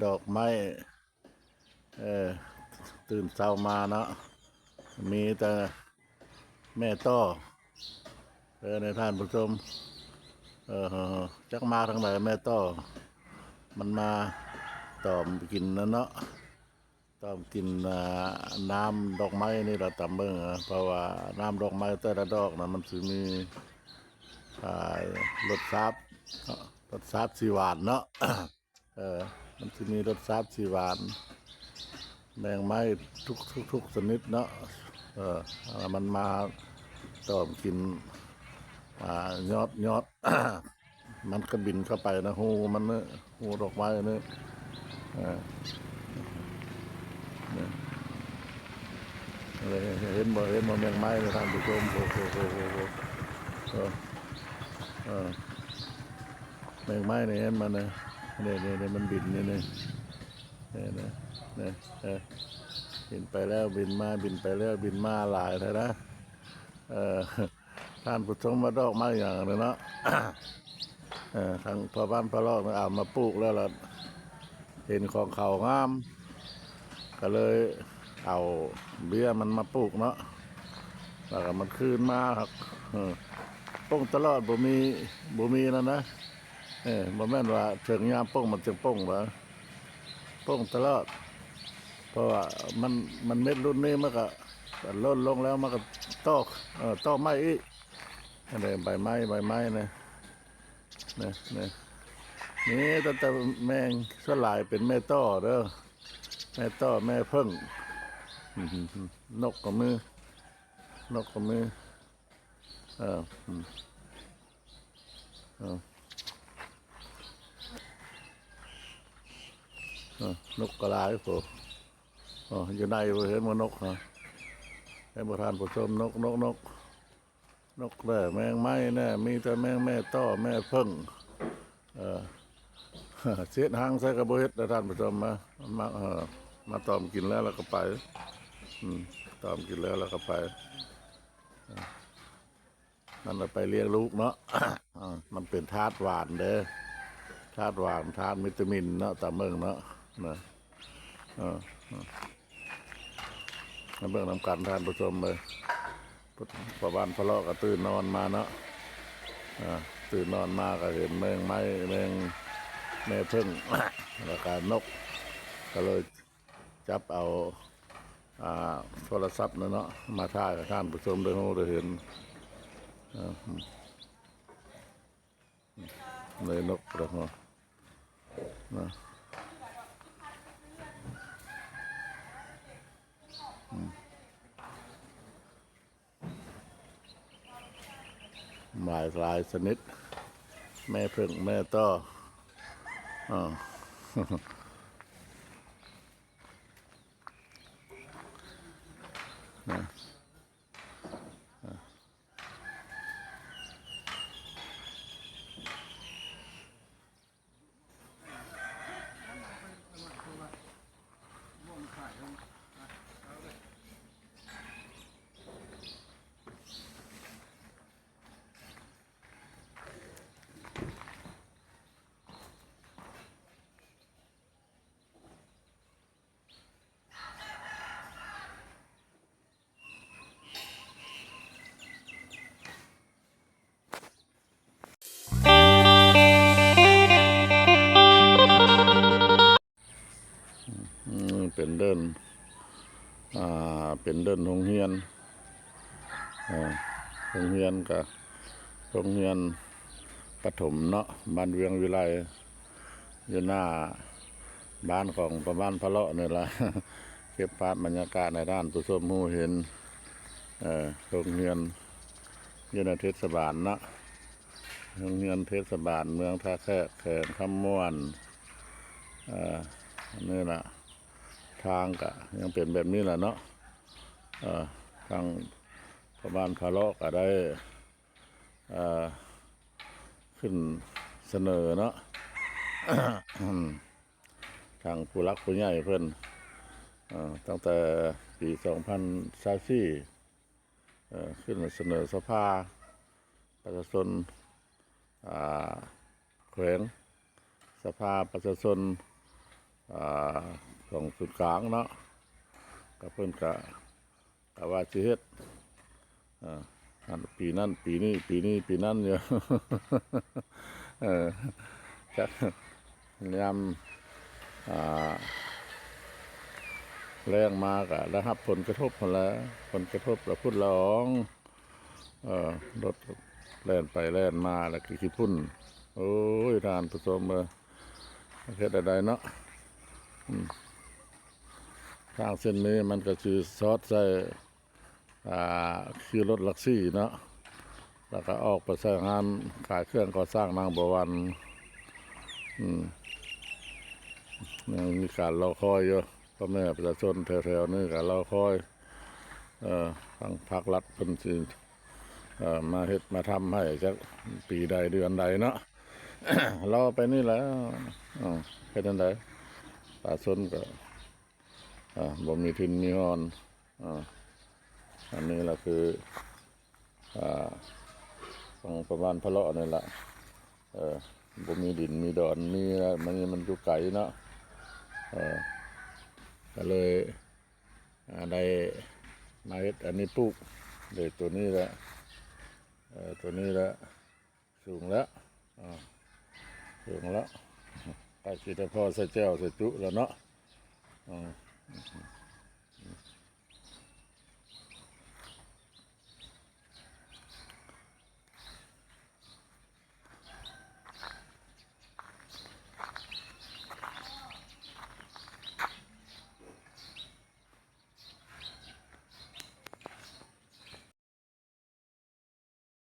ດອກໄມ້ ເອີ ຕື່ນເຊົ້າມາເນາະ ມີແຕ່ແມ່ຕໍ່ ເອີ ໃນທ່ານຜູ້ຊົມ ເອີ ຈັກມາທາງໃດແມ່ຕໍ່ ມັນມາຕອມກິນນັ້ນເນາະ ຕອມກິນ ອ່າ ນ້ຳດອກໄມ້ນີ້ລະຕາມເບິ່ງ ເພາະວ່ານ້ຳດອກໄມ້ແຕ່ລະດອກນະ ມັນຊິມີ ອ່າ ລົດຊາດ ລົດຊາດຊິຫວານເນາະ. ເອີ ມັນຊິມີລົດຊາດຊິຫວານ ແມງໄມ້ທຸກ ທຸກ ທຸກຊະນິດເນາະ ເອີ ມັນມາຕອມກິນ ອ່າ ຍອດ ຍອດ ມັນກະບິນເຂົ້າໄປໃນຮູມັນເນາະ ຮູດອກໄມ້ເນາະ ເອີ ເຫັນບໍ່ ເຫັນບໍ່ ແມງໄມ້ນີ້ທ່ານຜູ້ຊົມ ໂອ້ໂຫ ເອີ ເອີ ແມງໄມ້ນີ້ເຫັນມັນນະ ນີ້ໆໆ ມັນບິນຢູ່ນີ້ ນີ້ໆ ນີ້ ເອີ ບິນໄປແລ້ວບິນມາ ບິນໄປແລ້ວບິນມາ ຫຼາຍແທ້ນະ ເອີ ທ່ານຜູ້ຊົມວ່າດອກໄມ້ຫຍັງນີ້ເນາະ ເອີ ທາງພໍ່ບ້ານພະເລາະເອົາມາປູກແລ້ວລະ ເຫັນຂອງເຂົາງາມ ກະເລີຍເອົາເບ້ຍມັນມາປູກເນາະ ແລ້ວກະມັນຄືນມາ ເອີ ປົ່ງຕະຫຼອດ ບໍ່ມີ ບໍ່ມີນັ້ນນະ ເອີ ບໍ່ແມ່ນວ່າເຖິງຍາມປົ່ງມັນຈຶ່ງປົ່ງເດີ ປົ່ງຕະຫຼອດ ເພາະວ່າມັນ ມັນເມັດລຸ້ນນີ້ມັນກະ ກະຫຼົ່ນລົງແລ້ວມັນກະຕອກ ເອີ ຕອກໃໝ່ອີກ ອັນໃດ ໃບໄມ້ ໃບໄມ້ນະ ນີ້ ນີ້ ມີແຕ່ ແຕ່ແມງ ສ່ວນຫຼາຍເປັນແມ່ຕໍ່ເດີ ແມ່ຕໍ່ ແມ່ເຜິ້ງ ນົກກະມີ ນົກກະມີ ເອີ ເອີ ນົກກະຫຼາຍໂພດ ຢູ່ໃນບໍ່ເຫັນບໍ່ນົກ ເຫັນບໍ່ທ່ານຜູ້ຊົມ ນົກ ນົກ ນົກ ນົກແດ່ ແມງໄມ້ແດ່ ມີແຕ່ແມງແມ່ຕໍ່ ແມ່ເຜິ້ງ ເອີ ຊິເຮັດຮັງໃສ່ກະບໍ່ເຮັດ ທ່ານຜູ້ຊົມ ມາ ມາ ເອີ ມາຕອມກິນແລ້ວລະກະໄປ ອືມ ຕອມກິນແລ້ວລະກະໄປ ມັນເອົາໄປລ້ຽງລູກເນາະ ມັນເປັນທາດຫວານເດ້ ທາດຫວານ ທາດວິຕາມິນເນາະ ຕາເບິ່ງເນາະ ນະ ເອີ ມາເບິ່ງນຳກັນທ່ານຜູ້ຊົມເອີຍ ພໍ່ບ້ານພະເລາະກະຕື່ນນອນມາເນາະ ຕື່ນນອນມາກະເຫັນແມງໄມ້ ແມງ ແມ່ເຜິ້ງ ລະກະນົກ ກະເລີຍ ຈັບເອົາ ອ່າ ໂທລະສັບນັ້ນເນາະ ມາຖ່າຍໃຫ້ທ່ານຜູ້ຊົມໄດ້ຮູ້ໄດ້ເຫັນ ເອີ ເລີຍນົກລະເນາະ ອືມ. ຫຼາຍ ຫຼາຍຊະນິດ ແມ່ເຜິ້ງ ແມ່ຕໍ່ ເອີ ນະ. ອືມ ເປັນເດີ່ນ ອ່າ ເປັນເດີ່ນໂຮງຮຽນ ເອີ ໂຮງຮຽນກະ ໂຮງຮຽນປະຖົມເນາະ ບ້ານວຽງວິໄລ ຢູ່ໜ້າບ້ານຂອງພໍ່ບ້ານພະເລາະນີ້ລະ ເກັບພາບບັນຍາກາດໃຫ້ທ່ານຜູ້ຊົມຮູ້ເຫັນ ເອີ ໂຮງຮຽນຢູ່ໃນເທດສະບານເນາະ ໂຮງຮຽນເທດສະບານເມືອງທ່າແຂກ ແຂວງຄຳມ່ວນ ເອີ ນີ້ລະ ທາງກະຍັງເປັນແບບນີ້ລະເນາະ ເອີ ທາງພໍ່ບ້ານພະເລາະກະໄດ້ ເອີ ຂຶ້ນສະເໜີເນາະ ທາງຜູ້ຫຼັກຜູ້ໃຫຍ່ເພິ່ນ ເອີ ຕັ້ງແຕ່ປີສອງພັນຊາວສີ່ ເອີ ຂຶ້ນສະເໜີສະພາປະຊາຊົນ ອ່າ ແຂວງ ສະພາປະຊາຊົນ ອ່າ ຂອງສູນກາງເນາະ ກໍເພິ່ນກະ ກະວ່າຊິເຮັດ ເອີ ອັນ ປີນັ້ນປີນີ້ ປີນີ້ປີນັ້ນຢູ່ ເອີ ຈັກຍາມ ອ່າ ແລ້ງມາກະໄດ້ຮັບຜົນກະທົບຫັ້ນແຫຼະ ຜົນກະທົບລະຝຸ່ນລະອອງ ເອີ ລົດແລ່ນໄປແລ່ນມາ ແລ້ວກໍຂີ້ຝຸ່ນ. ໂອ້ຍ ທ່ານຜູ້ຊົມເອີຍ ເຮັດແນວໃດເນາະ ອືມ ທາງເສັ້ນນີ້ມັນກໍຊິສອດໃສ່ ອ່າ ຄິວລົດຫຼັກສີ່ເນາະ ແລ້ວກໍອອກໄປໃສ່ຮ້ານຂາຍເຄື່ອງກໍ່ສ້າງນາງບົວວັນ ອືມ ຍັງມີການລໍຄອຍຢູ່ ພໍ່ແມ່ປະຊາຊົນແຖວໆນີ້ກໍລໍຄອຍ ເອີ ທາງພາກລັດເພິ່ນຊິ ເອີ ມາເຮັດມາທຳໃຫ້ ຈັກປີໃດເດືອນໃດເນາະ ລໍໄປນີ້ແຫຼະ ເອີ ເຮັດຈັ່ງໃດ ປະຊາຊົນກໍ ອ່າ ບໍ່ມີຖິ່ນມີຮ່ອນ ອ່າ ອັນນີ້ລະຄື ອ່າ ຂອງປະມານພະເລາະນີ້ລະ ເອີ ບໍ່ມີດິນມີດອນ ມີລະ ມັນ ມັນຢູ່ໄກເນາະ ເອີ ກໍເລີຍ ອ່າ ໄດ້ມາເຮັດອັນນີ້ປູກ ເລີຍໂຕນີ້ລະ ເອີ ໂຕນີ້ລະ ສູງແລ້ວ ອ່າ ສູງແລ້ວ ໃກ້ຊິໄດ້ພໍໃສ່ແຈ່ວໃສ່ຈຸແລ້ວເນາະ ອ່າ